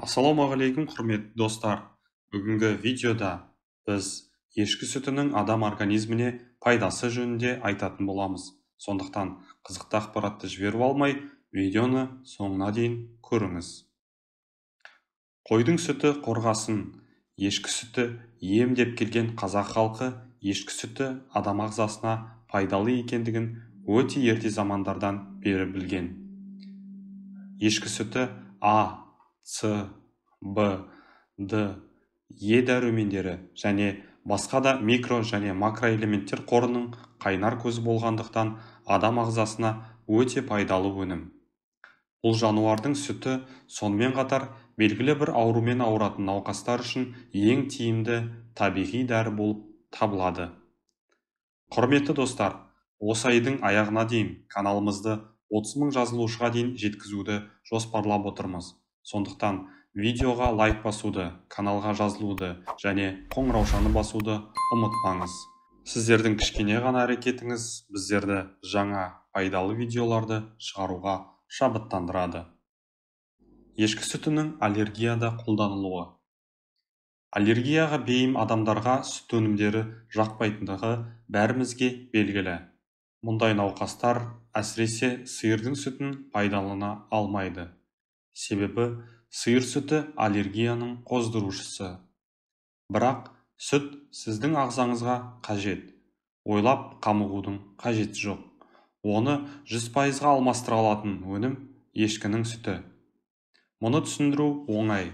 Ассалаумағалейкум, құрметті достар! Бүгінгі видеода біз ешкі сүтінің адам организміне пайдасы жөнінде айтатын боламыз. Сондықтан қызықты ақпаратты жіберіп алмай, видеоны соңына дейін көріңіз. Қойдың сүті қорғасын, ешкі сүті ем деп келген қазақ халқы ешкі сүті адам ағзасына пайдалы екендігін өте ерте замандардан бері білген. Ешкі сүті А, С, Б, Д, Е дәрумендері және басқа да микро және макроэлементтер қорының қайнар көзі болғандықтан адам ағзасына өте пайдалы өнім. Бұл жануардың сүті сонымен қатар белгілі бір аурумен ауыратын науқастар үшін ең тиімді табиғи дәрі болып табылады. Құрметті достар, осы айдың аяғына дейін каналымызды 30 мың жазылушыға дейін жеткізуді жоспарлап отырмыз. Сондықтан видеоға лайк басуды, каналға жазылуды және қоңыраушаны басуды ұмытпаңыз. Сіздердің кішкене ғана әрекетіңіз біздерді жаңа пайдалы видеоларды шығаруға шабыттандырады. Ешкі сүтінің аллергияда қолданылуы. Аллергияға бейім адамдарға сүт өнімдері жақпайтындығы бәрімізге белгілі. Мұндай науқастар әсіресе сиырдың сүтін пайдалана алмайды. Себебі сиыр сүті аллергияның қоздырушысы. Бірақ сүт сіздің ағзаңызға қажет. Ойлап қамығудың қажеті жоқ. Оны 100%-ға алмастыра алатын өнім ешкінің сүті. Мұны түсіндіру оңай.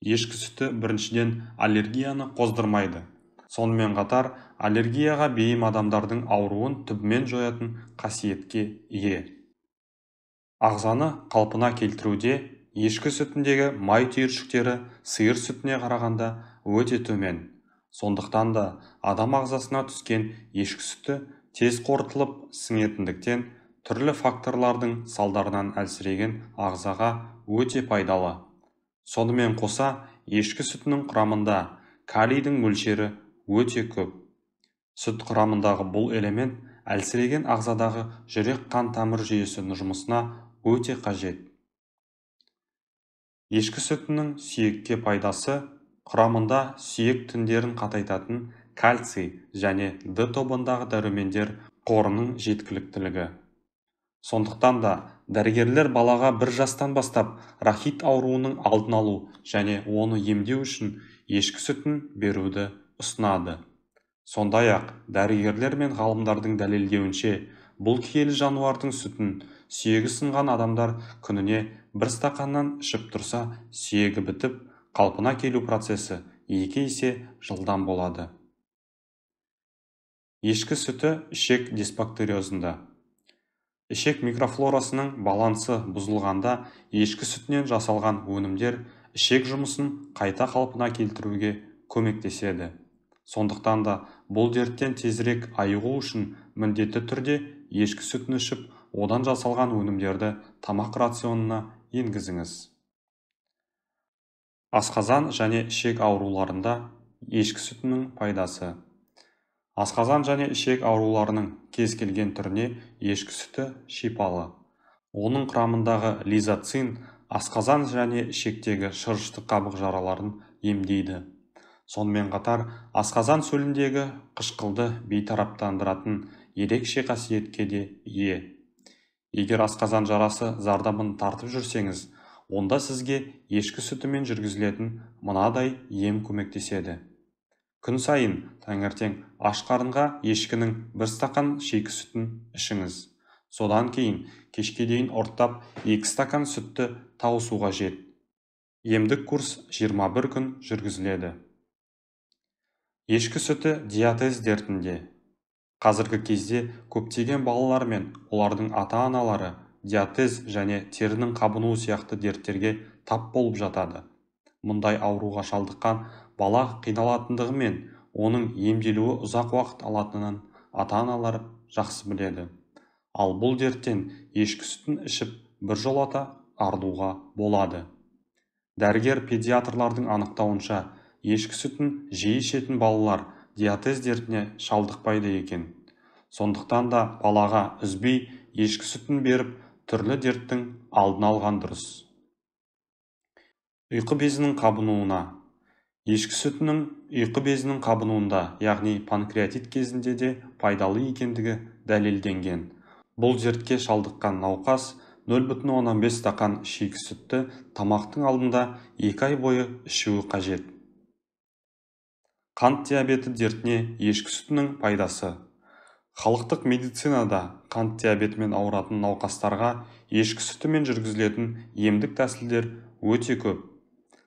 Ешкі сүті біріншіден аллергияны қоздырмайды. Сонымен қатар аллергияға бейім адамдардың ауруын түбімен жоятын қасиетке ие. Ағзаны қалпына келтіруде ешкі сүтіндегі май түйіршіктері сиыр сүтіне қарағанда өте төмен. Сондықтан да адам ағзасына түскен ешкі сүті тез қорытылып сіңетіндіктен түрлі факторлардың салдарынан әлсіреген ағзаға өте пайдалы. Сонымен қоса ешкі сүтінің құрамында калийдің мөлшері өте көп. Сүт құрамындағы бұл элемент әлсіреген ағзадағы жүрек-қан тамыр жүйесінің жұмысына өте қажет. Ешкі сүтінің сүйекке пайдасы құрамында сүйек тіндерін қатайтатын кальций және Д тобындағы дәрумендер қорының жеткіліктілігі. Сондықтан да дәрігерлер балаға 1 жастан бастап рахит ауруының алдын алу және оны емдеу үшін ешкі сүтін беруді ұсынады. Сондай-ақ дәрігерлер мен ғалымдардың дәлелдеуінше, бұл киелі жануардың сүтін сүйегі сынған адамдар күніне 1 стақаннан ішіп тұрса, сүйегі бітіп, қалпына келу процесі 2 есе жылдам болады. Ешкі сүті ішек дисбактериозында. Ішек микрофлорасының балансы бұзылғанда ешкі сүтінен жасалған өнімдер ішек жұмысын қайта қалпына келтіруге көмектеседі. Сондықтан да бұл дерттен тезірек айығу үшін міндетті түрде ешкі сүтін ішіп, одан жасалған өнімдерді тамақ рационына енгізіңіз. Асқазан және ішек ауруларында ешкі сүтінің пайдасы. Асқазан және ішек ауруларының кез келген түріне ешкі сүті шипалы. Оның құрамындағы лизоцин асқазан және ішектегі шырышты қабық жараларын емдейді. Сонымен қатар асқазан сөліндегі қышқылды бейтараптандыратын ерекше қасиетке де ие. Егер асқазан жарасы зардабын тартып жүрсеңіз, онда сізге ешкі сүтімен жүргізілетін мынадай ем көмектеседі. Күн сайын таңертең аш қарынға ешкінің 1 стақан шикі сүтін ішіңіз. Содан кейін кешке дейін ұрттап 2 стақан сүтті тауысу қажет. Емдік курс 21 күн жүргізіледі. Ешкі сүті диатез дертінде. Қазіргі кезде көптеген балалар мен олардың ата-аналары диатез және терінің қабынуы сияқты дерттерге тап болып жатады. Мұндай ауруға шалдыққан бала қиналатындығы мен оның емделуі ұзақ уақыт алатынын ата-аналар жақсы біледі. Ал бұл дерттен ешкі сүтін ішіп біржолата арылуға болады. Дәрігер педиатрлардың анықтауынша, ешкі сүтін жиі ішетін балалар диатез дертіне шалдықпайды екен. Сондықтан да балаға үзбей ешкі сүтін беріп, түрлі дерттің алдын алған дұрыс. Ұйқы безінің қабынуына. Ешкі сүтінің ұйқы безінің қабынуында, яғни панкреатит кезінде де пайдалы екендігі дәлелденген. Бұл дертке шалдыққан науқас 0,5 стақан шикі сүтті тамақтың алдында 2 ай бойы ішуі қажет. Қант диабеті дертіне ешкі сүтінің пайдасы. Халықтық медицинада қант диабетімен ауыратын науқастарға ешкі сүтімен жүргізілетін емдік тәсілдер өте көп.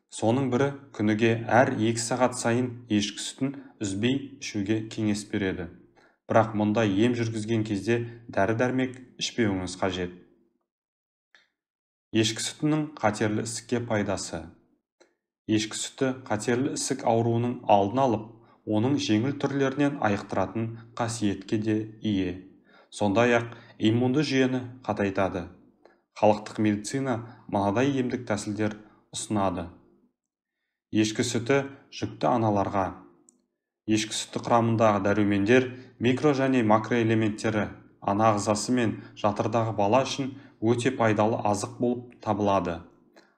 Соның бірі күніге әр 2 сағат сайын ешкі сүтін үзбей ішуге кеңес береді. Бірақ мұндай ем жүргізген кезде дәрі-дәрмек ішпеуіңіз қажет. Ешкі сүтінің қатерлі ісікке пайдасы. Ешкі сүті қатерлі ісік ауруының алдын алып, оның жеңіл түрлерінен айықтыратын қасиетке де ие. Сондай-ақ иммунды жүйені қатайтады. Халықтық медицина мынадай емдік тәсілдер ұсынады. Ешкі сүті жүкті аналарға. Ешкі сүті құрамындағы дәрумендер, микро және макроэлементтері ана ағзасы мен жатырдағы бала үшін өте пайдалы азық болып табылады.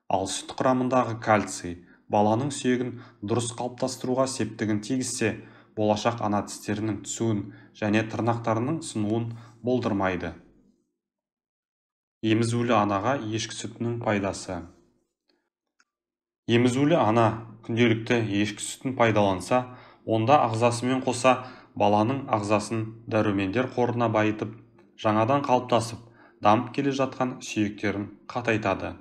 Ал сүт құрамындағы кальций баланың сүйегін дұрыс қалыптастыруға септігін тигізсе, болашақ ана тістерінің түсуін және тырнақтарының сынуын болдырмайды. Емізулі анаға ешкі сүтінің пайдасы. Емізулі ана күнделікті ешкі сүтін пайдаланса, онда ағзасымен қоса баланың ағзасын дәрумендер қорына байытып, жаңадан қалыптасып, дамып келе жатқан сүйектерін қатайтады.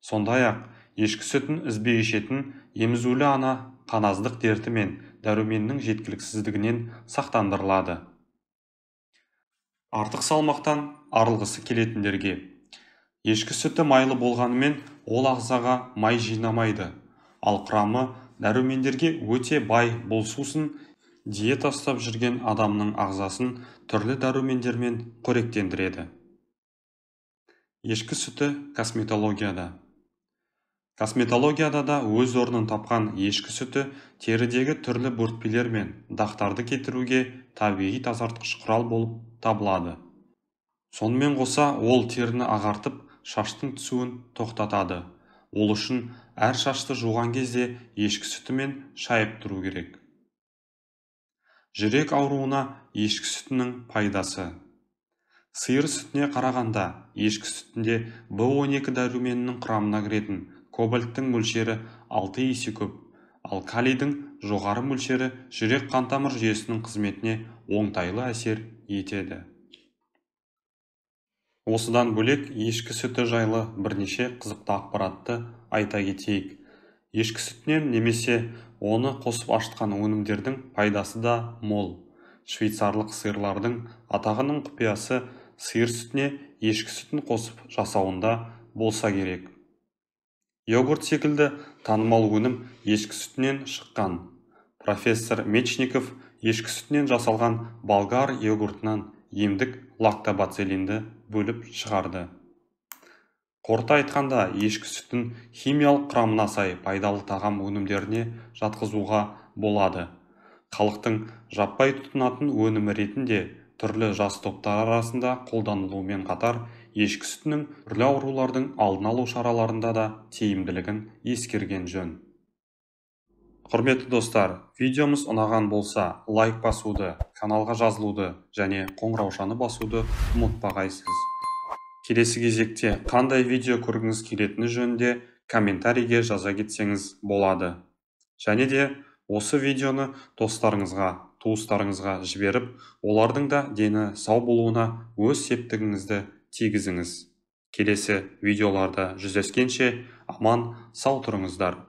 Сондай-ақ, ешкі сүтін үзбей ішетін емізулі ана қаназдық дерті мен дәруменнің жеткіліксіздігінен сақтандырылады. Артық салмақтан арылғысы келетіндерге. Ешкі сүті майлы болғанымен ол ағзаға май жинамайды, ал құрамы дәрумендерге өте бай бұл сусын диета ұстап жүрген адамның ағзасын түрлі дәрумендермен қоректендіреді. Ешкі сүті косметологияда. Косметологияда да өз орнын тапқан ешкі сүті терідегі түрлі бөртпелер мен дақтарды кетіруге табиғи тазартқыш құрал болып табылады. Сонымен қоса ол теріні ағартып, шаштың түсуін тоқтатады. Ол үшін әр шашты жуған кезде ешкі сүтімен шайып тұру керек. Жүрек ауруына ешкі сүтінің пайдасы. Сиыр сүтіне қарағанда ешкі сүтінде B12 дәруменінің құрамына кіретін кобальттың мөлшері 6 есе көп, ал калийдің жоғары мөлшері жүрек қантамыр жүйесінің қызметіне оңтайлы әсер етеді. Осыдан бөлек ешкі сүті жайлы бірнеше қызықты ақпаратты айта кетейік. Ешкі сүтінен немесе оны қосып ашытқан өнімдердің пайдасы да мол. Швейцарлық сиырлардың атағының құпиясы сиыр сүтіне ешкі сүтін қосып жасауында болса керек. Йогурт секілді танымал өнім ешкі сүтінен шыққан. Профессор Мечников ешкі сүтінен жасалған болгар йогуртынан емдік лактобациллинді бөліп шығарды. Қорыта айтқанда, ешкі сүтін химиялық құрамына сай пайдалы тағам өнімдеріне жатқызуға болады. Халықтың жаппай тұтынатын өнімі ретінде түрлі жас топтар арасында қолданылуымен қатар, ешкі сүтінің түрлі аурулардың алдын алу шараларында да тиімділігін ескерген жөн. Құрметті достар, видеомыз ұнаған болса, лайк басуды, каналға жазылуды және қоңыраушаны басуды ұмытпағайсыз. Келесі кезекте қандай видео көргіңіз келетіні жөнінде комментарийге жаза кетсеңіз болады. Және де осы видеоны достарыңызға, туыстарыңызға жіберіп, олардың да дені сау болуына өз септігіңізді тигізіңіз. Келесі видеоларда жүздескенше аман сау тұрыңыздар.